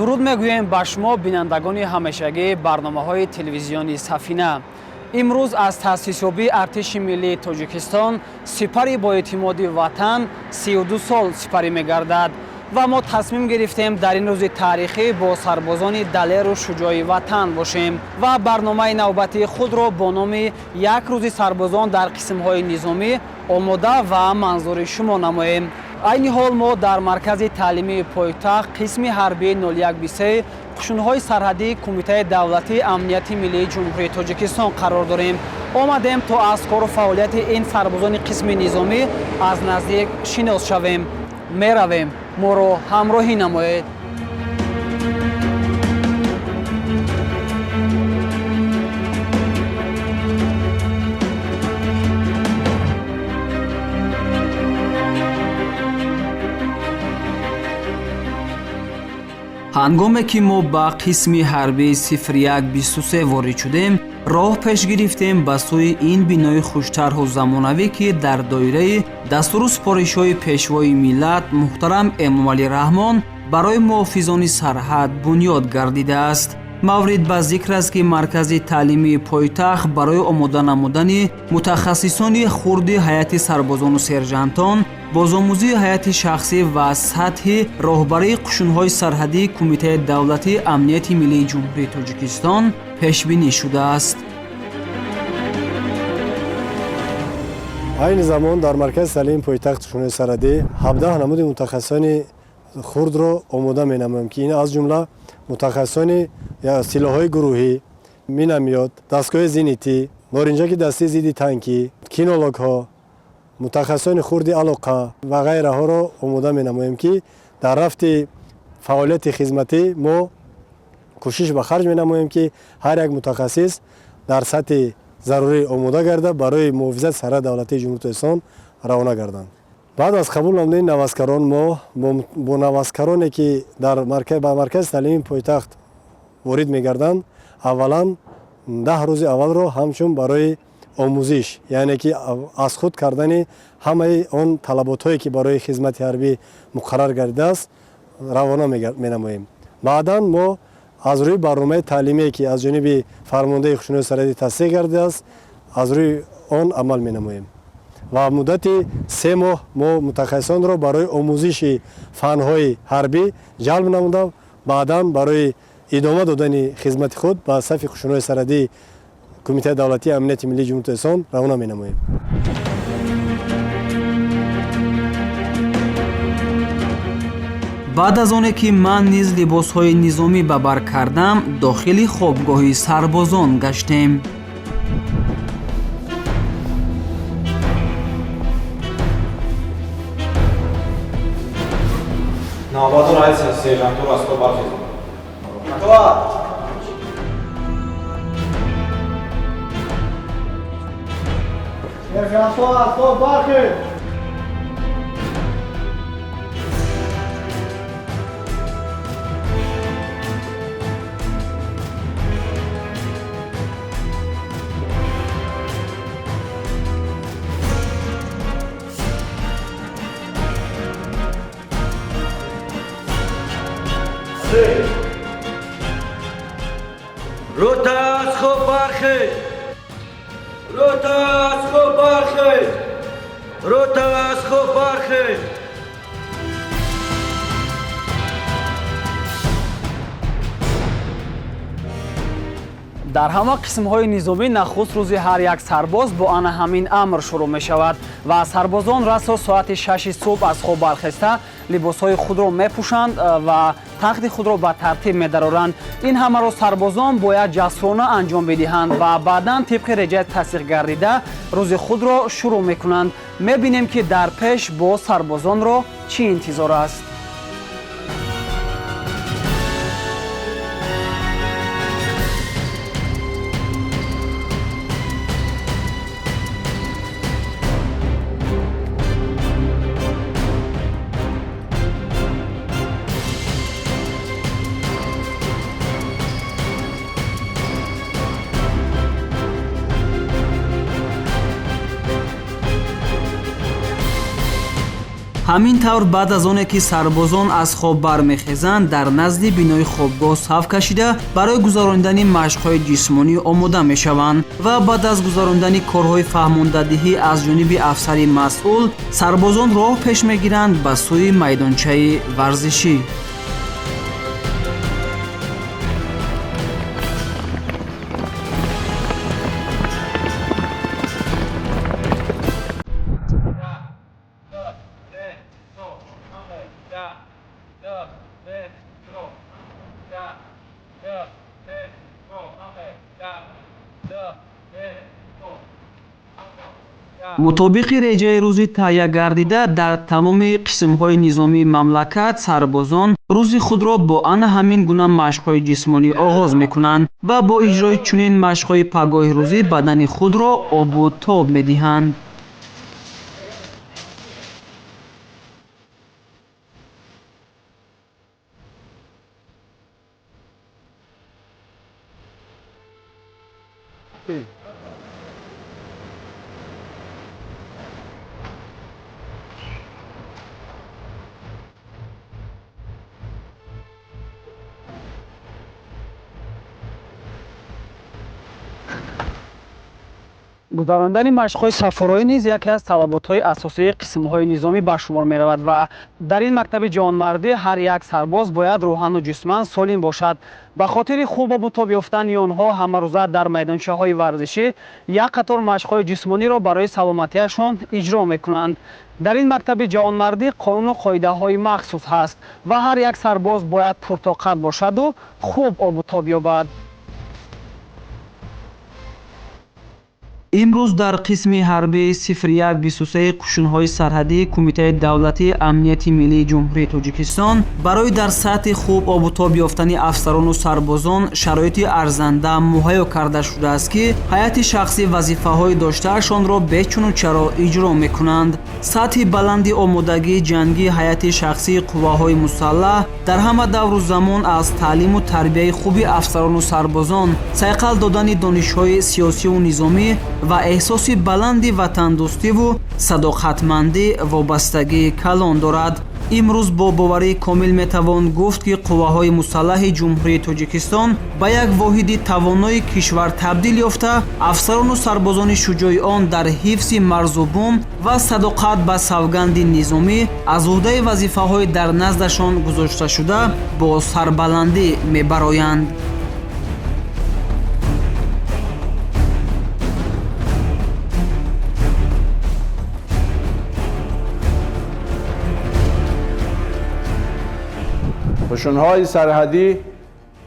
Дуруд мегӯем ба шумо, бинандагони ҳамешагии барномаҳои телевизиони Сафина. Имрӯз аз таъсисёбии Артиши миллии Тоҷикистон, сипари боэътимоди Ватан, 32 сол сипарӣ мегардад ва мо тасмим гирифтем дар ин рӯзи таърихӣ бо сарбозони далеру шуҷои Ватан бошем ва барномаи навбатии худро бо номи «Як рӯзи сарбозон дар қисмҳои низомӣ» омода ва манзури шумо намоем. Айни ҳол мо дар маркази таълимии пойтахт, қисми ҳарбии 0123 қушунҳои сарҳадии Кумитаи давлатии амнияти миллии Ҷумҳурии Тоҷикистон қарор дорем. Омадем, то аз кору фаъолияти ин сарбозони қисми низомӣ аз наздик шинос шавем. Меравем, моро ҳамроҳӣ намоед. Ҳангоме ки мо ба қисми ҳарбии 0123 ворид шудем, роҳ пеш гирифтем ба сӯи ин бинои хуштарҳу замонавӣ, ки дар доираи дастуру супоришҳои Пешвои миллат муҳтарам Эмомалӣ Раҳмон барои муҳофизони сарҳад бунёд гардидааст. Маврид ба зикр аст, ки маркази таълимии пойтахт барои омода намудани мутахассисони хурди ҳайати сарбозону сержантон, бозомӯзии ҳайати шахсӣ ва сатҳи роҳбарии қушунҳои сарҳадии Кумитаи давлатии амнияти миллии Ҷумҳурии Тоҷикистон пешбинӣ шудааст. Айни замон дар маркази таълими пойтахти қушунҳои сарҳадӣ 17 намуди мутахассисони хурдро омода менамоем, ки ин аз ҷумла мутахассисони силоҳҳои гурӯҳӣ, миномёт, дастгоҳи зенитӣ, норинҷаки дастии зидди танкӣ, кинологҳо, мутахассисони хурди алоқа ва ғайраҳоро омода менамоем, ки дар рафти фаъолияти хизматӣ мо кӯшиш ба харҷ менамоем, ки ҳар як мутахассис дар сатҳи зарурӣ омода гарда, барои муҳофизати сарҳади давлатии Ҷумҳурии Тоҷикистон равона гарданд. Баъд аз қабул намудани наваскарон, мо бо наваскароне, ки ба маркази таълимии пойтахт ворид мегарданд, аввалан 10 рӯзи аввалро ҳамчун барои омӯзиш, яъне ки аз худ кардани ҳамаи он талаботҳое, ки барои хизмати ҳарбӣ муқаррар гардидааст, равона менамоем. Баъдан мо аз рӯи барномаи таълимие, ки аз ҷониби фармондаи қушунҳои сарҳадӣ тасдиқ гардидааст, аз рӯи он амал менамоем ва муддати 3 моҳ мо мутахассисонро барои омӯзиши фанҳои ҳарбӣ ҷалб намуда, баъдан барои идома додани хизмати худ ба сафи қушунҳои сарҳадии Кумитаи давлатии амнияти миллии Ҷумҳурии Тоҷикистон равона менамоем. Баъд аз оне ки ман низ либосҳои низомӣ ба бар кардам, дохили хобгоҳи сарбозон гаштем. Навбатон раиси сержантур, аз хоб бархезед. Итоат! Сержантҳо, аз хоб бархез! Рота, аз хоб бархез! Рота, аз хоб бархез! Рота, аз хоб бархез! Дар ҳама қисмҳои низомӣ нахуст рӯзи ҳар як сарбоз бо ана ҳамин амр шурӯъ мешавад ва сарбозон расо соати 6-и субҳ аз хоб бархеста, либосҳои худро мепӯшанд ва тахти худро ба тартиб медароранд. Ин ҳамаро сарбозон бояд ҷасурона анҷом бидиҳанд ва баъдан тибқи реҷаи тасдиқ гардида рӯзи худро шурӯъ мекунанд. Мебинем, ки дар пеш бо сарбозонро чӣ интизор аст. Ҳамин тавр, баъд аз оне ки сарбозон аз хоб бармехезанд, дар назди бинои хобгоҳ саф кашида, барои гузаронидани машқҳои ҷисмонӣ омода мешаванд ва баъд аз гузаронидани корҳои фаҳмондадиҳӣ аз ҷониби афсари масъул, сарбозон роҳ пеш мегиранд ба сӯи майдончаи варзишӣ. Мутобиқи реҷаи рӯзи таҳия гардида, дар тамоми қисмҳои низомии мамлакат сарбозон рӯзи худро бо ана ҳамин гуна машқҳои ҷисмонӣ оғоз мекунанд ва бо иҷрои чунин машқҳои пагоҳи рӯзӣ бадани худро обу тоб медиҳанд. Гузарондани машқҳои сафороӣ низ яке аз талаботҳои асосии қисмҳои низомӣ ба шумор меравад ва дар ин мактаби ҷавонмардӣ ҳар як сарбоз бояд рӯҳану ҷисман солим бошад. Ба хотири хуб обу тоб ёфтани онҳо ҳамарӯза дар майдончаҳои варзишӣ як қатор машқҳои ҷисмониро барои саломатиашон иҷро мекунанд. Дар ин мактаби ҷавонмардӣ қонуну қоидаҳои махсус ҳаст ва ҳар як сарбоз бояд пуртоқат бошаду хуб обу тоб ёбад. Имрӯз дар қисми ҳарбии 0123 қӯшунҳои сарҳадии Кумитаи давлатии амнияти миллии Ҷумҳурии Тоҷикистон барои дар сатҳи хуб обутоб ёфтани афсарону сарбозон шароити арзанда муҳайё карда шудааст, ки ҳайати шахсӣ вазифаҳои доштаашонро бечуну чаро иҷро мекунанд. Сатҳи баланди омодагии ҷангии ҳайати шахсии қувваҳои мусаллаҳ дар ҳама давру замон аз таълиму тарбияи хуби афсарону сарбозон, сайқал додани донишҳои сиёсиву низомӣ ва эҳсоси баланди ватандӯстиву садоқатмандӣ вобастагии калон дорад. Имрӯз бо боварии комил метавон гуфт, ки қувваҳои мусаллаҳи Ҷумҳурии Тоҷикистон ба як воҳиди тавонои кишвар табдил ёфта, афсарону сарбозони шуҷои он дар ҳифзи марзу бум ва садоқат ба савганди низомӣ аз ӯҳдаи вазифаҳои дар наздашон гузошташуда бо сарбаландӣ мебароянд. Қӯшунҳои сарҳадӣ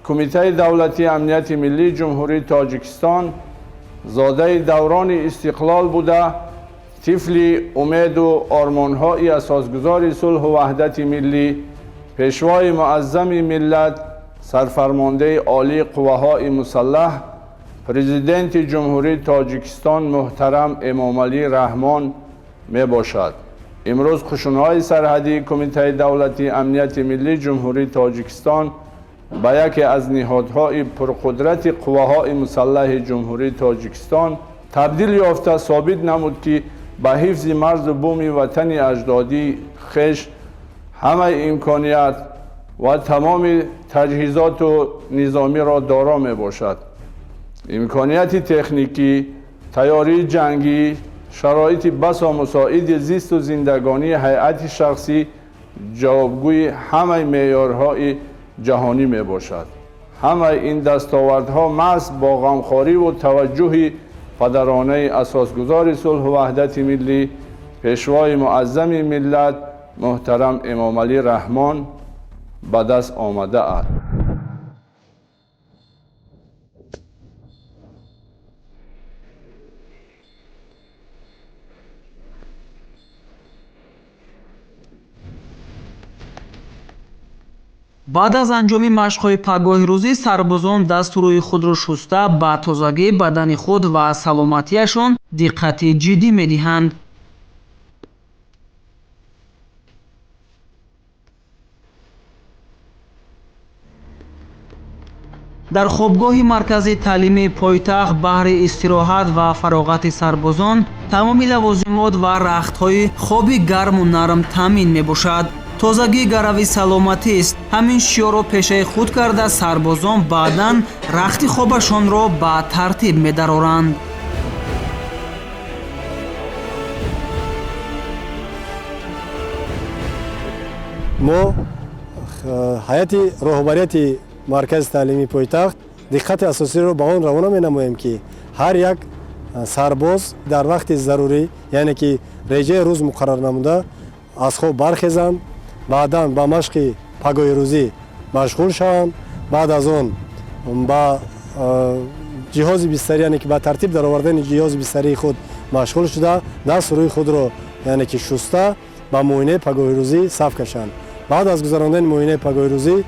Кумитаи давлатии амнияти миллии Ҷумҳурии Тоҷикистон зодаи даврони истиқлол буда, тифли умеду ормонҳои асосгузори сулҳу ваҳдати миллӣ, пешвои муаззами миллат, сарфармондаи олии қувваҳои мусаллаҳ, президенти Ҷумҳурии Тоҷикистон муҳтарам Эмомалӣ Раҳмон мебошад. Имрӯз қӯшунҳои сарҳадии Кумитаи давлатии амнияти миллии Ҷумҳурии Тоҷикистон ба яке аз ниҳодҳои пурқудрати қувваҳои мусаллаҳи Ҷумҳурии Тоҷикистон табдил ёфта, собит намуд, ки ба ҳифзи марзу буми ватани аҷдодии хеш ҳамаи имконият ва тамоми таҷҳизоту низомиро доро мебошад. Имконияти техникӣ, тайёрии ҷангӣ, шароити басо мусоиди зисту зиндагонии ҳайати шахсӣ ҷавобгӯи ҳамаи меъёрҳои ҷаҳонӣ мебошад. Ҳамаи ин дастовардҳо маҳз бо ғамхориву таваҷҷӯҳи падаронаи асосгузори сулҳу ваҳдати миллӣ, пешвои муаззами миллат муҳтарам Эмомалӣ Раҳмон ба даст омадааст. Баъд аз анҷоми машқҳои пагоҳи рӯзӣ сарбозон дасту рӯи худро шуста, ба тозагии бадани худ ва саломатиашон диққати ҷиддӣ медиҳанд. Дар хобгоҳи маркази таълимии пойтахт баҳри истироҳат ва фароғати сарбозон Тамоми лавозимот ва рахтҳои хоби гарму нарм таъмин мебошад. Тозагӣ гарави саломатист. Ҳамин шиёрро пешаи худ карда, сарбозон баъдан рахти хобашонро ба тартиб медароранд. Мо ҳайати роҳбарияти маркази таълимии пойтахт диққати асосиро ба он равона менамоем, ки ҳар як сарбоз дар вақти зарурӣ, яъне ки реҷаи рӯз муқаррар намуда, аз хоб бархезанд, баъдан ба машқи пагоҳирӯзӣ машғул шаванд, баъд аз он ба ҷиҳози бистарӣ, яъне ки ба тартиб даровардани ҷиҳози бистарии худ машғул шуда, дасту рӯи худро, яъне ки шуста, ба муоинаи пагоҳирӯзӣ саф кашанд. Баъд аз гузарондани муоинаи пагоҳирӯзӣ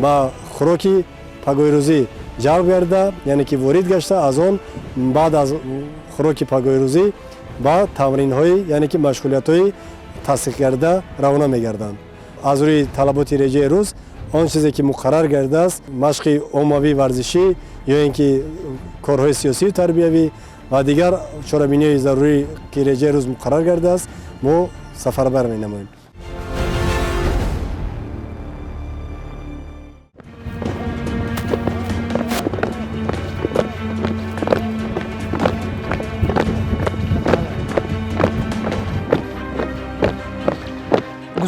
ба хӯроки пагоҳирӯзӣ ҷалб гардида, яъне ки ворид гашта, аз он баъд аз хӯроки пагоҳирӯзӣ ба тамринҳои, яъне ки машғулиятҳои тасдиқгардида равона мегарданд. Аз рӯи талаботи реҷаи рӯз, он чизе ки муқаррар гардидааст, машқи оммавии варзишӣ ё ин ки корҳои сиёсию тарбиявӣ ва дигар чорабиниҳои зарурӣ, ки реҷаи рӯз муқаррар гардидааст, мо сафарбар менамоем.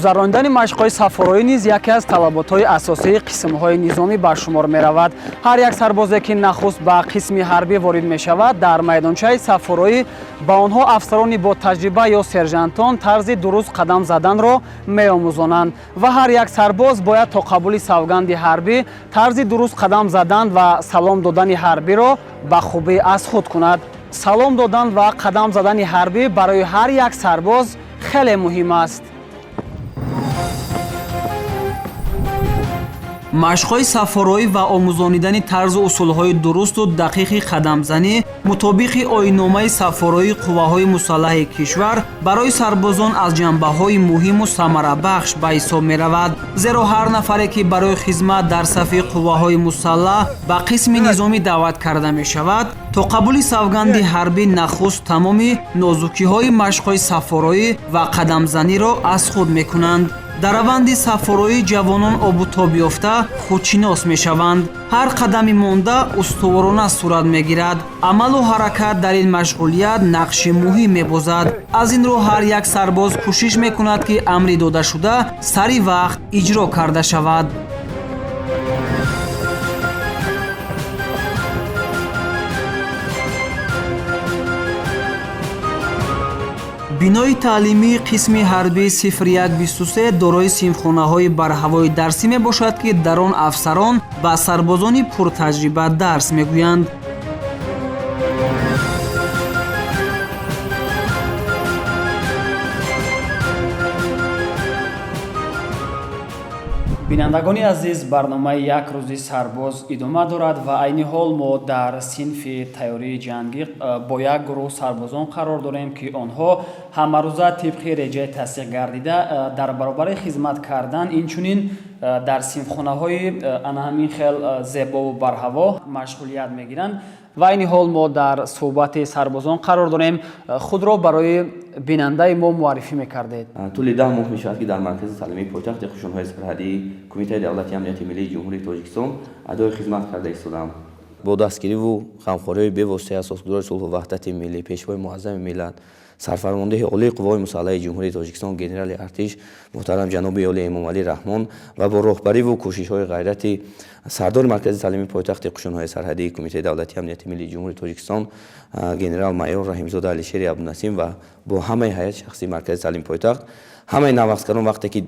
Гузарондани машқҳои сафороӣ низ яке аз талаботҳои асосии қисмҳои низомӣ ба шумор меравад. Ҳар як сарбозе, ки нахуст ба қисми ҳарбӣ ворид мешавад, дар майдончаи сафороӣ ба онҳо афсарони ботаҷриба ё сержантон тарзи дуруст қадам заданро меомӯзонанд ва ҳар як сарбоз бояд то қабули савганди ҳарбӣ тарзи дуруст қадам задан ва салом додани ҳарбиро ба хубӣ аз худ кунад. Салом додан ва қадам задани ҳарбӣ барои ҳар як сарбоз хеле муҳим аст. Машқҳои сафороӣ ва омӯзонидани тарзу усулҳои дурусту дақиқи қадамзанӣ мутобиқи оинномаи сафороии қувваҳои мусаллаҳи кишвар барои сарбозон аз ҷанбаҳои муҳиму самарабахш ба ҳисоб меравад, зеро ҳар нафаре, ки барои хизмат дар сафи қувваҳои мусаллаҳ ба қисми низомӣ даъват карда мешавад, то қабули савганди ҳарбӣ нахуст тамоми нозукиҳои машқҳои сафороӣ ва қадамзаниро аз худ мекунанд. Дар раванди сафороӣ ҷавонон обутоб ёфта худшинос мешаванд. Ҳар қадами монда устуворона сурат мегирад. Амалу ҳаракат дар ин машғулият нақши муҳим мебозад. Аз ин рӯ ҳар як сарбоз кӯшиш мекунад, ки амри додашуда сари вақт иҷро карда шавад. Бинои таълимии қисми ҳарбии 0123 дорои синфхонаҳои барҳавои дарсӣ мебошад, ки дар он афсарон ба сарбозони пуртаҷриба дарс мегӯянд. Бинандагони азиз, барномаи «Як рӯзи сарбоз» идома дорад ва айни ҳол мо дар синфи тайёрии ҷангӣ бо як гурӯҳ сарбозон қарор дорем, ки онҳо ҳамарӯза тибқи реҷаи тасдиқ гардида дар баробари хизмат кардан инчунин дар синфхонаҳои ана ҳамин хел зебову барҳаво машғулият мегиранд. Ва айни ҳол мо дар суҳбати сарбозон қарор дорем. Худро барои бинандаи мо муаррифӣ мекардед. Тӯли 10 моҳ мешавад, ки дар маркази таълимии пойтахти қушунҳои сарҳадии Кумитаи давлатии амнияти миллии Ҷумҳурии Тоҷикистон адои хизмат карда истодам. Бо дастгириву ғамхориҳои бевоситаи асосгузори сулҳу ваҳдати миллӣ, пешвои муаззами миллат, сарфармондеҳи олии қувваҳои мусаллаҳи Ҷумҳурии Тоҷикистон, генерали артиш муҳтарам ҷаноби олии Эмомалӣ Раҳмон ва бо роҳбариву кӯшишҳои ғайрати сардори маркази таълимии пойтахти қушунҳои сарҳадии Кумитаи давлатии амнияти миллии Ҷумҳурии Тоҷикистон генерал майор Раҳимзода Алишери Абдунасим ва бо ҳамаи ҳайати шахсии маркази таълими пойтахт, ҳамаи навахткарон вақте ки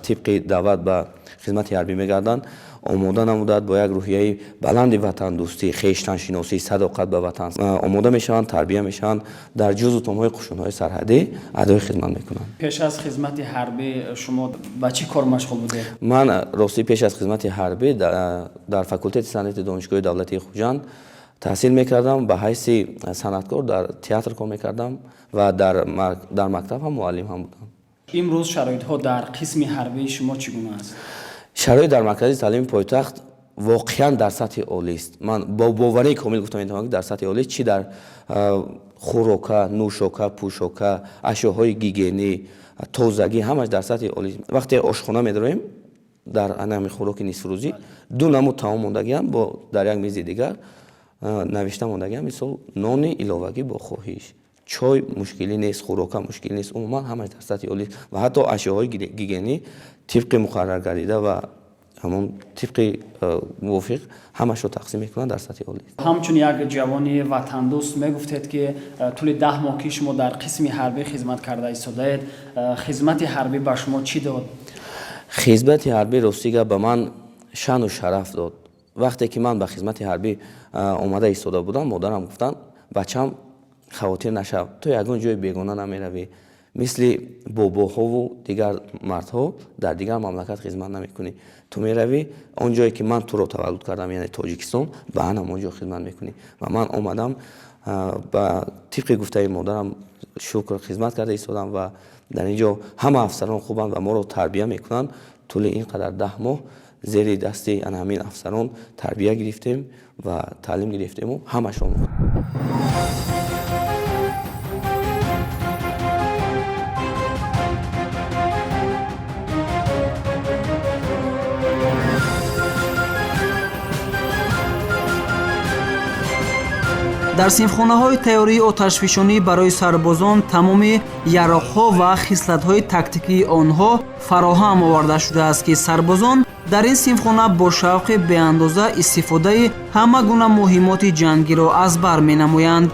тибқи даъват ба хизмати ҳарбӣ мегарданд, омода намудад, бо як рӯҳияи баланди ватандӯстӣ, хештаншиносӣ, садоқат ба ватан омода мешаванд, тарбия мешаванд, дар ҷузу томҳои қушунҳои сарҳадӣ адои хизмат мекунанд. Пеш аз хизмати ҳарбӣ шумо ба чӣ кор машғул будед? Ман ростӣ пеш аз хизмати ҳарбӣ дар факултети санъати Донишгоҳи давлатии Хуҷанд таҳсил мекардам, ба ҳайси санъаткор дар театр кор мекардам ва дар мактаб ҳам муаллим ҳам будам. Имрӯз шароитҳо дар қисми ҳарбии шумо чӣ гуна аст? Шароит дар маркази таълими пойтахт воқеан дар сатҳи олист. Ман бо боварии комил гуфта метавонам, ки дар сатҳи олист, чӣ дар Хӯрока, нӯшока, пӯшока, ашёҳои гигиенӣ, тозагӣ, ҳамаш дар сатҳи олӣ. Вақте ошхона медароем, дар анами хӯроки нисфрӯзӣ ду намуд таом мондагиам, бо дар як мизи дигар навишта мондагиам, мисол, нони иловагӣ бо хоҳиш, чой мушкилӣ нест, хӯрока мушкил нест, умуман ҳамаш дар сатҳи олӣ ва ҳатто ашёҳои гигиенӣ тибқи муқаррар гардида ва ҳамон тибқи мувофиқ ҳамашро тақсим мекунанд, дар сатҳи олӣ. Ҳамчун як ҷавони ватандӯст мегуфтед, ки тӯли 10 моҳ, ки шумо дар қисми ҳарбӣ хизмат карда истодаед, хизмати ҳарбӣ ба шумо чӣ дод? Хизмати ҳарбӣ, ростӣ гап, ба ман шаъну шараф дод. Вақте ки ман ба хизмати ҳарбӣ омада истода будам, модарам гуфтанд: «Бачам, хавотир нашав, ту ягон ҷои бегона намеравӣ, мисли бобоҳову дигар мардҳо дар дигар мамлакат хизмат намекунӣ, ту меравӣ он ҷое ки ман туро таваллуд кардам, яъне Тоҷикистон, ба ҳанам он ҷо хизмат мекунӣ». Ва ман омадам, ба тибқи гуфтаи модарам, шукр, хизмат карда истодам ва дар ин ҷо ҳама афсарон хубанд ва моро тарбия мекунанд. Тӯли ин қадар 10 моҳ зери дасти ана ҳамин афсарон тарбия гирифтем ва таълим гирифтему ҳамашон. Дар синфхонаҳои тайёрии оташфишонӣ барои сарбозон тамоми яроқҳо ва хислатҳои тактикии онҳо фароҳам оварда шудааст, ки сарбозон дар ин синфхона бо шавқи беандоза истифодаи ҳама гуна муҳиммоти ҷангиро аз бар менамоянд.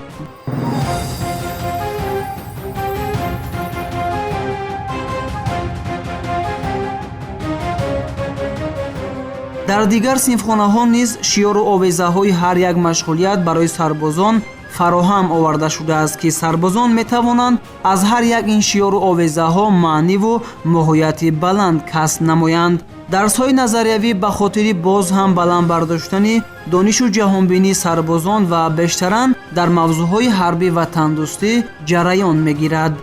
Дар дигар синфхонаҳо низ шиёру овезаҳои ҳар як машғулият барои сарбозон фароҳам оварда шудааст, ки сарбозон метавонанд аз ҳар як ин шиёру овезаҳо маъниву моҳияти баланд касб намоянд. Дарсҳои назариявӣ ба хотири боз ҳам баланд бардоштани донишу ҷаҳонбинии сарбозон ва бештаран дар мавзӯъҳои ҳарбӣ ватандӯстӣ ҷараён мегирад.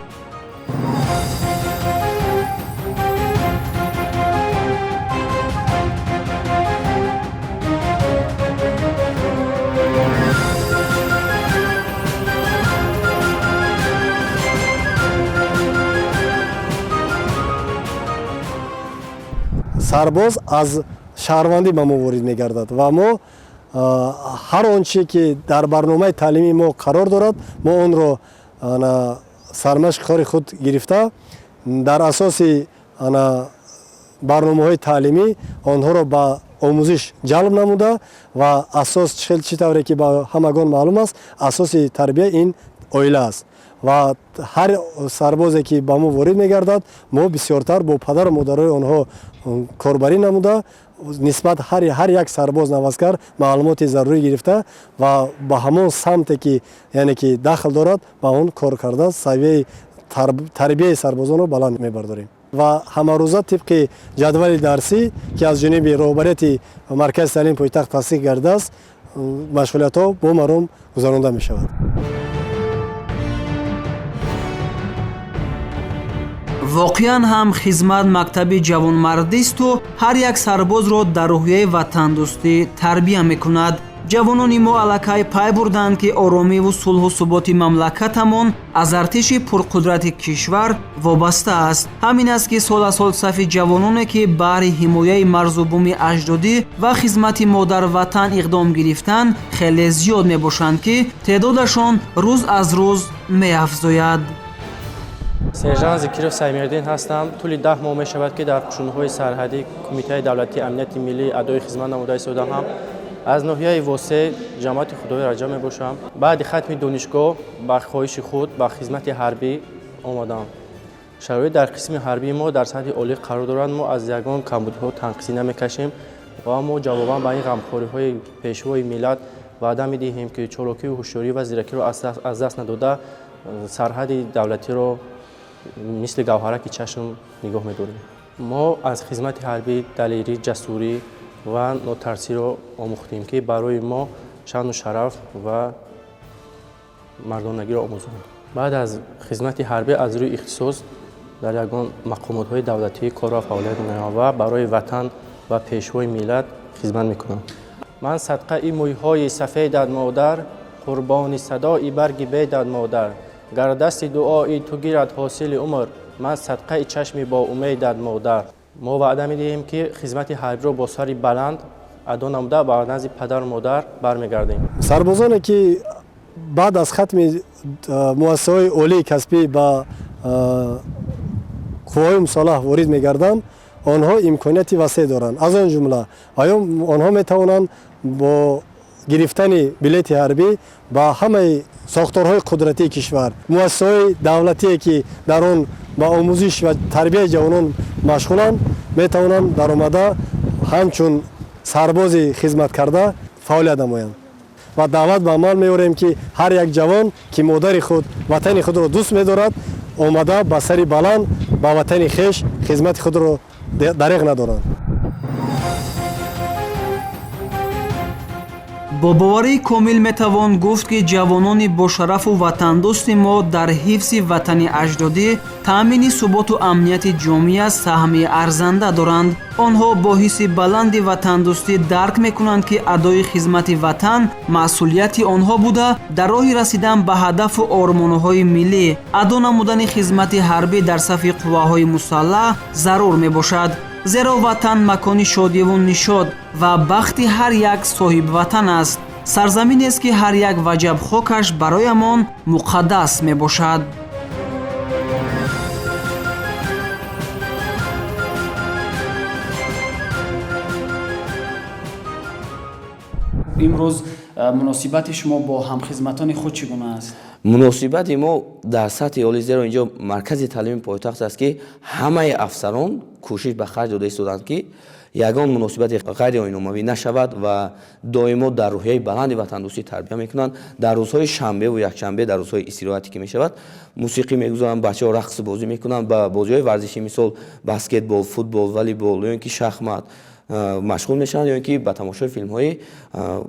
Сарбоз аз шаҳрвандӣ ба мо ворид мегардад ва мо ҳар он чизе ки дар барномаи таълимии мо қарор дорад, мо онро сармашқи кори худ гирифта, дар асоси барномаҳои таълимӣ онҳоро ба омӯзиш ҷалб намуда ва асос, чӣ тавре ки ба ҳамагон маълум аст, асоси тарбия ин оила аст ва ҳар сарбозе ки ба мо ворид мегардад, мо бисёртар бо падару модарои онҳо корбарӣ намуда, нисбат ҳар як сарбоз наваскар маълумоти зарурӣ гирифта ва ба ҳамон самте ки, яъне ки дахл дорад, ба он кор карда, савияи тарбияи сарбозонро баланд мебардорем. Ва ҳамарӯза тибқи ҷадвали дарсӣ, ки аз ҷониби роҳбарияти маркази таълими пойтахт тасдиқ гардидааст, машғулиятҳо бо маром гузаронда мешавад. Воқеан ҳам хизмат мактаби ҷавонмардисту ҳар як сарбозро дар рӯҳияи ватандӯстӣ тарбия мекунад. Ҷавонони мо аллакай пай бурданд, ки оромиву сулҳу суботи мамлакатамон аз артиши пурқудрати кишвар вобаста аст. Ҳамин аст, ки сол аз сол сафи ҷавононе, ки баҳри ҳимояи марзу буми аҷдодӣ ва хизмати модарватан иқдом гирифтанд, хеле зиёд мебошанд, ки теъдодашон рӯз аз рӯз меафзояд. Сержант Зикиров Саймирдин ҳастам. Тӯли 10 моҳ мешавад, ки дар қушунҳои сарҳадӣ Кумитаи давлатии амнияти миллӣ адои хизмат намуда истодаам. Аз ноҳияи Восе, ҷамоати Худои Раҷаб мебошам. Баъди хатми донишгоҳ ба хоҳиши худ ба хизмати ҳарбӣ омадам. Шароит дар қисми ҳарбии мо дар сатҳи олӣ қарор дорад. Мо аз ягон камбудиҳо танқисӣ намекашем ва мо ҷавобан ба ин ғамхориҳои пешвои миллат ваъда медиҳем, ки чолокию ҳушёрӣ ва зиракиро аз даст надода, сарҳади давлатиро мисли гавҳараки чашм нигоҳ медорем. Мо аз хизмати ҳарбӣ далерӣ, ҷасурӣ ва нотарсиро омӯхтем, ки барои мо шаъну шараф ва мардонагиро омӯзонд. Баъд аз хизмати ҳарбӣ аз рӯи ихтисос дар ягон мақомотҳои давлатӣ кор ва фаъолият менамоям ва барои ватан ва пешвои миллат хизмат мекунам. Ман садқаи мӯйҳои сафедат, модар, Қурбони садои барги бедад модар. Гар дасти дуои ту гирад ҳосили умр, ман садқаи чашми бо умедат модар. Мо ваъда медиҳем, ки хизмати ҳарбиро бо сари баланд адо намуда ба назди падару модар бармегардем. Сарбозоне ки баъд аз хатми муассисаҳои олии касбӣ ба қувваҳои мусаллаҳ ворид мегарданд, онҳо имконияти васеъ доранд. Аз он ҷумла онҳо метавонанд бо гирифтани билети ҳарбӣ ба ҳамаи сохторҳои қудратии кишвар, муассисаҳои давлатие ки дар он ба омӯзиш ва тарбияи ҷавонон машғуланд, метавонанд даромада ҳамчун сарбози хизматкарда фаъолият намоянд. Ва даъват ба амал меорем, ки ҳар як ҷавон, ки модари худ, ватани худро дӯст медорад, омада ба сари баланд ба ватани хеш хизмати худро дареғ надоранд. Бо боварии комил метавон гуфт, ки ҷавонони бошарафу ватандӯсти мо дар ҳифзи ватани аҷдодӣ, таъмини суботу амнияти ҷомеа саҳми арзанда доранд. Онҳо бо ҳисси баланди ватандӯстӣ дарк мекунанд, ки адои хизмати ватан масъулияти онҳо буда, дар роҳи расидан ба ҳадафу ормонҳои миллӣ адо намудани хизмати ҳарбӣ дар сафи қувваҳои мусаллаҳ зарур мебошад. Зеро ватан макони шодиву нишод ва бахти ҳар як соҳибватан аст. Сарзаминест, ки ҳар як ваҷаб хокаш бароямон муқаддас мебошад. Имрӯз муносибати шумо бо ҳамхизматони худ чӣ гуна аст? Муносибати мо дар сатҳи олӣ, зеро инҷо маркази таълими пойтахт аст, ки ҳамаи афсарон кӯшиш ба харҷ дода истоданд, ки ягон муносибати ғайриоиномавӣ нашавад ва доимо дар рӯҳияи баланди ватандӯстӣ тарбия мекунанд. Дар рӯзҳои шанбеву якшанбе, дар рӯзҳои истироҳатӣ ки мешавад, мусиқӣ мегузоранд, бачаҳо рақсу бозӣ мекунанд, ба бозиҳои варзишӣ, мисол баскетбол, футбол, волейбол ё ин ки шахмат машғул мешаванд, ё ин ки ба тамошои филмҳои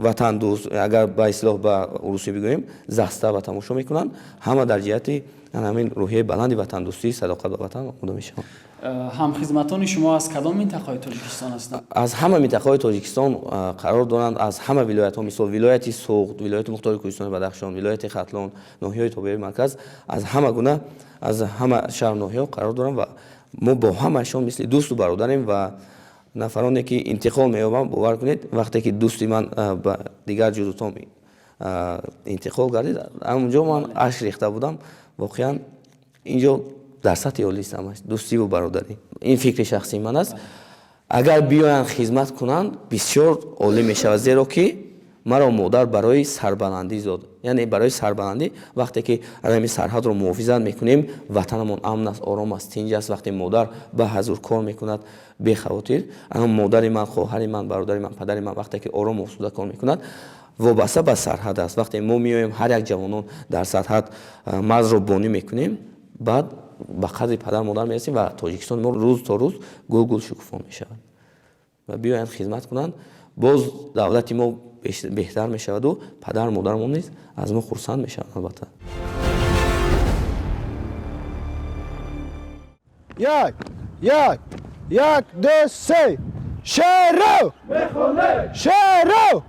ватандӯст, агар ба истилоҳ ба русӣ бигӯем, застава тамошо мекунанд. Ҳама дар ҷиҳати ҳамин рӯҳияи баланди ватандӯстӣ, садоқат ба ватан омода мешаванд. Ҳамхизматони шумо аз кадом минтақаҳои Тоҷикистон ҳастанд? Аз ҳама минтақаҳои Тоҷикистон қарор доранд, аз ҳама вилоятҳо, мисол вилояти Суғд, вилояти Мухтори Кӯҳистони Бадахшон, вилояти Хатлон, ноҳияҳои тобеи марказ, аз ҳама гуна, аз ҳама шаҳру ноҳияҳо қарор доранд ва мо бо ҳамаашон мисли дӯсту бародарем. Ва нафароне ки интиқол меёбанд, бовар кунед, вақте ки дӯсти ман ба дигар ҷузутом интиқол гардид, ҳамонҷо ман ашк рехта будам. Воқеан инҷо дар сатҳи олист ҳамаш дӯстиву бародарӣ. Ин фикри шахсии ман аст. Агар биёянд хизмат кунанд, бисёр олӣ мешавад, зеро ки маро модар барои сарбаландӣ зод. Яъне барои сарбаландӣ, вақте ки ҳамин сарҳадро муҳофизат мекунем, ватанамон амн аст, ором аст, тинҷ аст. Вақте модар ба ҳазур кор мекунад бехавотир, модари ман, хоҳари ман, бародари ман, падари ман вақте ки ором осуда кор мекунад, вобаста ба сарҳад аст. Вақте мо меоем, ҳар як ҷавонон дар сарҳад марзро бонӣ мекунем, баъд ба қадри падар модар мерасем ва Тоҷикистон мо рӯз то рӯз гулгул шукуфо мешавад. Ва биёянд хизмат кунанд, боз давлати мо беҳтар мешаваду падару модарамон низ аз мо хурсанд мешаванд. Албатта. Як, як, як, ду, се. Шеру! Шеру!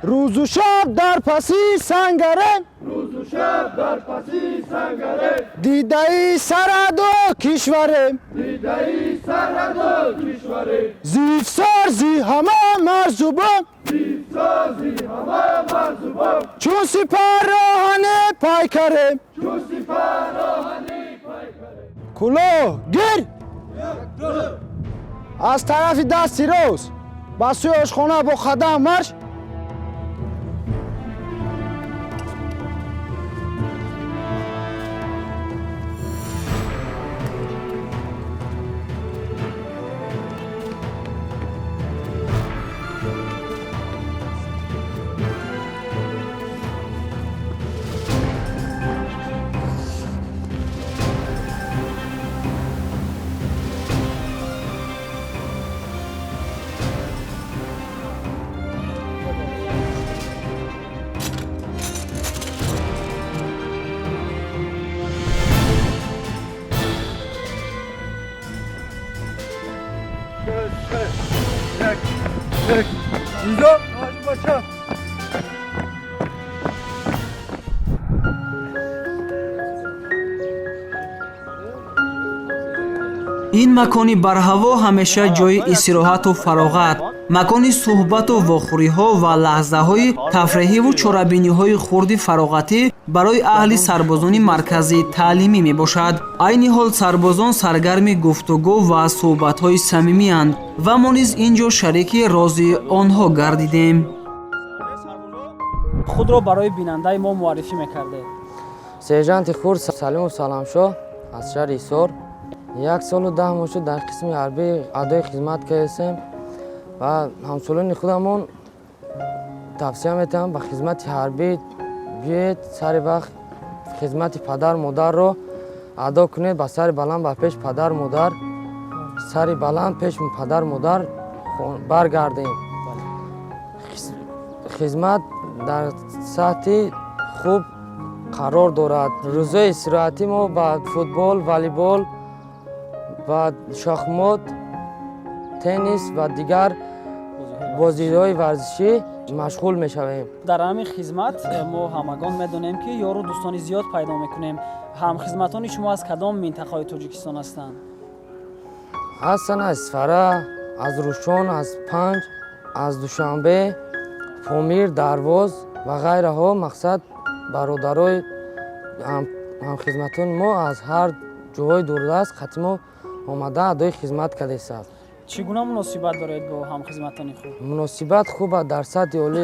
Рӯзу шаб дар паси сангарем. Рӯзу шаб дар паси сангарем. Дидаи сараду кишварем. Дидаи сараду кишварем. Зифсор зи ҳама марзубом. Зифсор зи ҳама марзубом. Чун сипарроҳане пайкарем. Чун сипарроҳане пайкарем. Кулоҳ гир! Аз тарафи дасти рост ба сӯи ошхона бо қадам марш. Ин макони барҳаво ҳамеша ҷойи истироҳату фароғат, макони суҳбату вохӯриҳо ва лаҳзаҳои тафреҳиву чорабиниҳои хурди фароғатӣ барои аҳли сарбозони маркази таълимӣ мебошад. Айни ҳол сарбозон саргарми гуфтугӯ ва суҳбатҳои самимианд ва мо низ ин ҷо шарики рози онҳо гардидем. Худро барои бинандаи мо муаррифӣ мекардед. Сержанти хурд Салимов Саламшоҳ аз шаҳри Ҳисор. 1 солу 10 моҳ шуд, дар қисми ҳарбӣ адои хизмат кардем ва ҳамсолони худамон тавсия метавам, ба хизмати ҳарбӣ биёед, сари вақт хизмати падару модарро адо кунед, ба сари баланд ба пеш падару модар, сари баланд пеш падару модар баргардем. Хизмат дар сатҳи хуб қарор дорад. Рӯзҳои истироҳатӣ мо ба футбол, волейбол ва шахмот, теннис ва дигар бозиҳои варзишӣ машғул мешавем. Дар ҳамин хизмат мо ҳамагон медонем, ки ёру дӯстони зиёд пайдо мекунем. Ҳамхизматони шумо аз кадом минтақаҳои Тоҷикистон ҳастанд? Ҳастанд аз Исфара, аз Рӯшон, аз Панҷ, аз Душанбе, Помир, Дарвоз ва ғайраҳо. Мақсад, бародарои ҳамхизматони мо аз ҳар ҷоҳои дурдаст қати мо омада адои хизмат кардааст. Чӣ гуна муносибат доред бо ҳамхизматони худ? Муносибат хуб, дар сатҳи олӣ,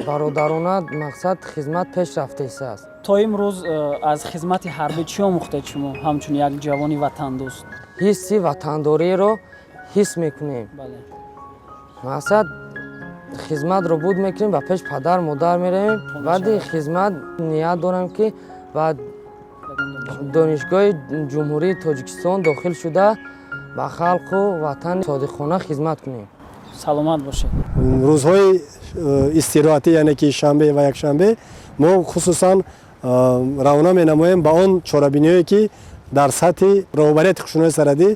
бародарона. Мақсад, хизмат пеш рафтааст. То имрӯз аз хизмати ҳарбӣ чӣ омӯхтед шумо, ҳамчун як ҷавони ватандӯст? Ҳисси ватандориро ҳис мекунем. Мақсад, хизматро буд мекунем, ба пеш падару модар меравем. Баъди хизмат ният дорам, ки ба Донишгоҳи Ҷумҳурии Тоҷикистон дохил шуда, ба халқу ватан содиқона хизмат кунем. Саломат бошед. Рӯзҳои истироҳатӣ, яъне ки шанбе ва якшанбе, мо хусусан равона менамоем ба он чорабиниҳое, ки дар сатҳи роҳбарияти қушунҳои сарҳадӣ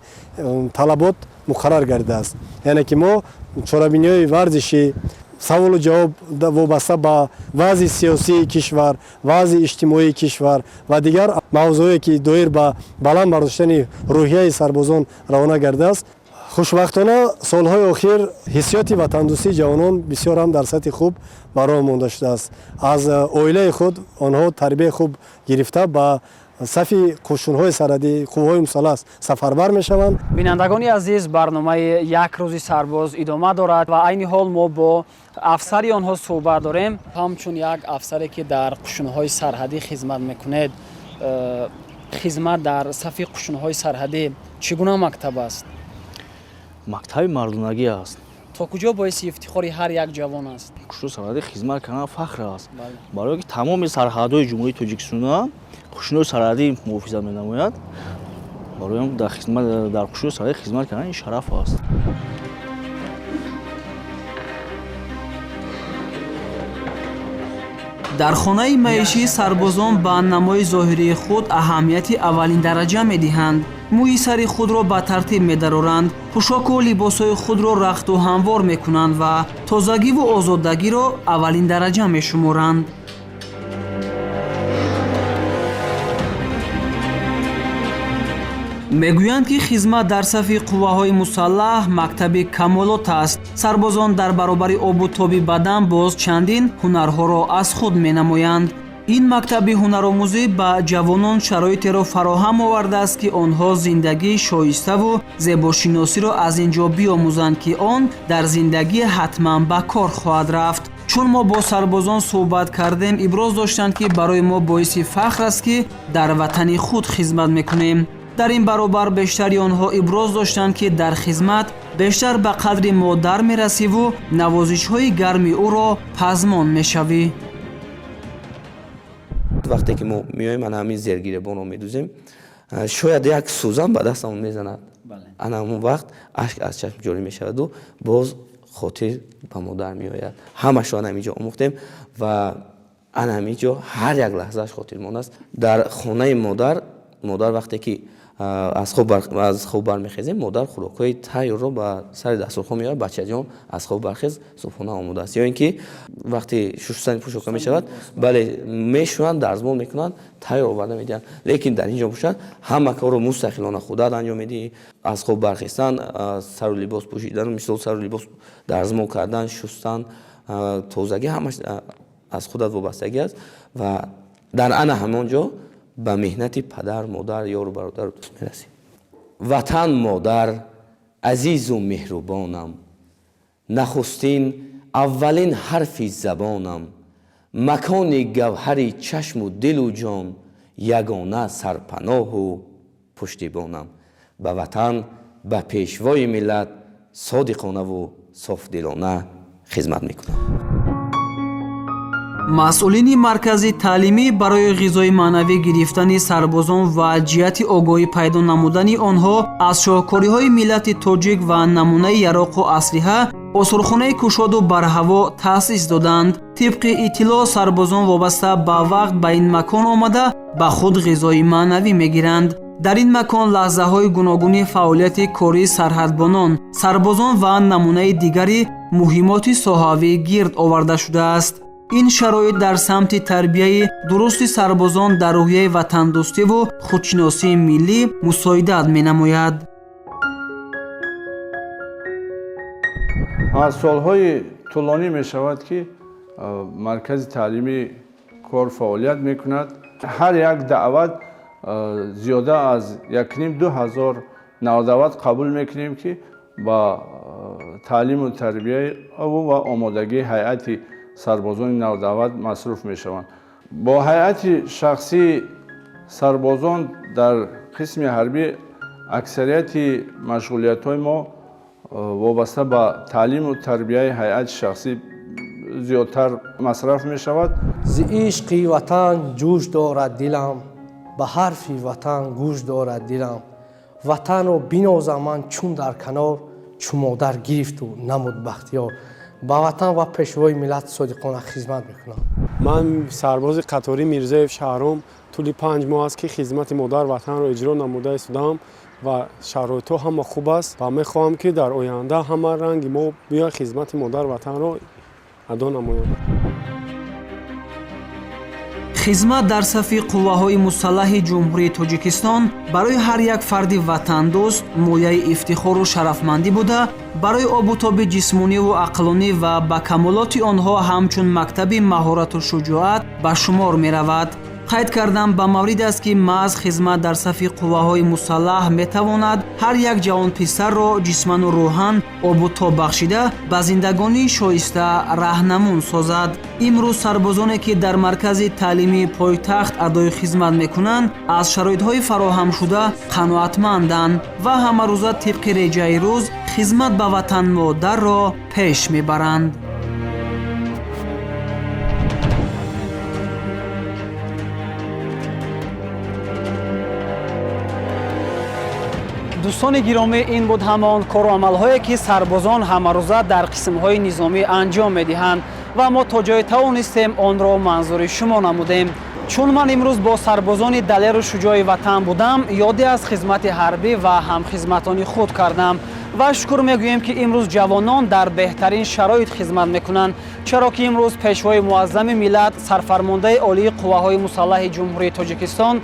талабот муқаррар гардидааст, яъне ки мо чорабиниҳои варзишӣ, саволу ҷавоб вобаста ба вазъи сиёсии кишвар, вазъи иҷтимоии кишвар ва дигар мавзӯое, ки доир ба баланд бардоштани рӯҳияи сарбозон равона гардидааст. Хушбахтона, солҳои охир ҳиссиёти ватандӯстии ҷавонон бисёр ҳам дар сатҳи хуб ба роҳ монда шудааст. Аз оилаи худ онҳо тарбияи хуб гирифта, ба сафи қушунҳои сарҳадӣ, қувваҳои мусаллаҳ сафарбар мешаванд. Бинандагони азиз, барномаи «Як рӯзи сарбоз» идома дорад ва айни ҳол мо бо афсари онҳо суҳбат дорем. Ҳамчун як афсаре, ки дар қушунҳои сарҳадӣ хизмат мекунед, хизмат дар сафи қушунҳои сарҳадӣ чӣ гуна мактаб аст? Мактаби мардонагӣ аст. То куҷо боиси ифтихори ҳар як ҷавон аст? Қушуни сарҳадӣ хизмат кардан фахр аст, барое ки тамоми сарҳадҳои Ҷумҳурии Тоҷикистона қушунои сарҳадӣ муҳофизат менамояд. Барои дар хизмат, дар қушунои сарҳадӣ хизмат кардан ин шараф аст. Дар хонаи маишӣ сарбозон ба намои зоҳирии худ аҳамияти аввалиндараҷа медиҳанд. Мӯи сари худро ба тартиб медароранд, пӯшоку либосҳои худро рахту ҳамвор мекунанд ва тозагиву озодагиро аввалиндараҷа мешуморанд. Мегӯянд, ки хизмат дар сафи қувваҳои мусаллаҳ мактаби камолот аст. Сарбозон дар баробари обу тоби бадан боз чандин ҳунарҳоро аз худ менамоянд. Ин мактаби ҳунаромӯзӣ ба ҷавонон шароитеро фароҳам овардааст, ки онҳо зиндагии шоиставу зебошиносиро аз ин ҷо биомӯзанд, ки он дар зиндагӣ ҳатман ба кор хоҳад рафт. Чун мо бо сарбозон суҳбат кардем, иброз доштанд, ки барои мо боиси фахр аст, ки дар ватани худ хизмат мекунем. Дар ин баробар бештари онҳо иброз доштанд, ки дар хизмат бештар ба қадри модар мерасиву навозишҳои гарми ӯро пазмон мешавӣ. Вақте ки мо меоем, ана ҳамин зергиребонро медӯзем, шояд як сӯзан ба дастамон мезанад, ана ҳамон вақт ашк аз чашм ҷорӣ мешаваду боз хотир ба модар меояд. Ҳамашро ана ҳамин ҷо омӯхтем ва ана ҳамин ҷо ҳар як лаҳзааш хотирмон аст. Дар хонаи модар, модар вақте ки Аз хоб бармехезем, модар хӯрокҳои тайёрро ба сари дастурхон меорад: бачаҷон, аз хоб бархез, субҳона омода аст. Ё ин ки вақти шустани пӯшокҳо мешавад, бале, мешӯянд, дарзмол мекунанд, тайёр оварда медиҳанд. Лекин дар ин ҷо бошад, ҳама корро мустақилона худат анҷом медиҳӣ. Аз хоб бархестан, сару либос пӯшидан, мисол сару либос дарзмол кардан, шустан, тозагӣ, ҳамаш аз худат вобастагӣ аст ва дар ана ҳамон ҷо ба меҳнати падар, модар, ёру бародару дӯст мерасӣ. Ватан модар азизу меҳрубонам, нахустин аввалин ҳарфи забонам, макони гавҳари чашму дилу ҷон, ягона сарпаноҳу пуштибонам. Ба ватан, ба пешвои миллат содиқонаву софдилона хизмат мекунам. Масъулини маркази таълимӣ барои ғизои маънавӣ гирифтани сарбозон ва ҷиҳати огоҳӣ пайдо намудани онҳо аз шоҳкориҳои миллати тоҷик ва намунаи яроқу аслиҳа осорхонаи кушоду барҳаво таъсис доданд. Тибқи иттилоъ, сарбозон вобаста ба вақт ба ин макон омада ба худ ғизои маънавӣ мегиранд. Дар ин макон лаҳзаҳои гуногуни фаъолияти кории сарҳадбонон, сарбозон ва намунаи дигари муҳимоти соҳавӣ гирд оварда шудааст. Ин шароит дар самти тарбияи дурусти сарбозон дар рӯҳияи ватандӯстиву худшиносии миллӣ мусоидат менамояд. Аз солҳои тӯлонӣ мешавад, ки маркази таълимӣ кор фаъолият мекунад. Ҳар як даъват зиёда аз 1,5-2 ҳазор навдаъват қабул мекунем, ки ба таълиму тарбияи ва омодагии ҳайати сарбозони навдаъват масруф мешаванд. Бо ҳайати шахсии сарбозон дар қисми ҳарбӣ аксарияти машғулиятҳои мо вобаста ба таълиму тарбияи ҳайати шахсӣ зиёдтар масраф мешавад. Зи ишқи ватан ҷӯш дорад дилам, ба ҳарфи ватан гӯш дорад дилам. Ватанро бинозам ман чун дар канор, чу модар гирифту намуд бахтиёр. Ба ватан ва пешвои миллат содиқона хизмат мекунам. Ман сарбози қаторӣ Мирзоев Шаҳром, тӯли 5 моҳ аст, ки хизмати модар ватанро иҷро намуда истодам ва шароитҳо ҳама хуб аст ва мехоҳам, ки дар оянда ҳама ранги мо биёяд хизмати модар ватанро адо намоям. Хизмат дар сафи қувваҳои мусаллаҳи Ҷумҳурии Тоҷикистон барои ҳар як фарди ватандӯст мояи ифтихору шарафмандӣ буда, барои обутоби ҷисмониву ақлонӣ ва ба камолоти онҳо ҳамчун мактаби маҳорату шуҷоат ба шумор меравад. Қайд кардам ба маврид аст, ки маҳз хизмат дар сафи қувваҳои мусаллаҳ метавонад ҳар як ҷавонписарро ҷисману рӯҳан обутоб бахшида ба зиндагонии шоиста раҳнамун созад. Имрӯз сарбозоне, ки дар маркази таълимии пойтахт адои хизмат мекунанд, аз шароитҳои фароҳамшуда қаноатманданд ва ҳамарӯза тибқи реҷаи рӯз хизмат ба ватанмодарро пеш мебаранд. Дӯстони гиромӣ, ин буд ҳамон кору амалҳое, ки сарбозон ҳамарӯза дар қисмҳои низомӣ анҷом медиҳанд ва мо то ҷое тавонистем онро манзури шумо намудем. Чун ман имрӯз бо сарбозони далеру шуҷои ватан будам, ёде аз хизмати ҳарбӣ ва ҳамхизматони худ кардам ва шукр мегӯем, ки имрӯз ҷавонон дар беҳтарин шароит хизмат мекунанд, чаро ки имрӯз пешвои муаззами миллат, сарфармондаи олии қувваҳои мусаллаҳи Ҷумҳурии Тоҷикистон,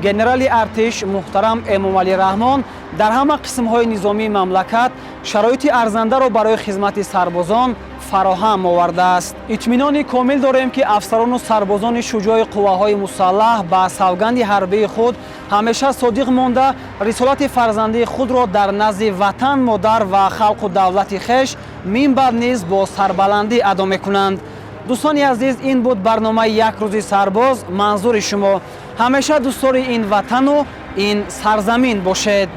генерали артиш муҳтарам Эмомалӣ Раҳмон дар ҳама қисмҳои низомии мамлакат шароити арзандаро барои хизмати сарбозон фароҳам овардааст. Итминони комил дорем, ки афсарону сарбозони шуҷои қувваҳои мусаллаҳ ба савганди ҳарбии худ ҳамеша содиқ монда, рисолати фарзандии худро дар назди ватан, модар ва халқу давлати хеш минбаъд низ бо сарбаландӣ адо мекунанд. Дӯстони азиз, ин буд барномаи як рӯзи сарбоз манзури шумо. Ҳамеша дӯстдори ин ватану ин сарзамин бошед.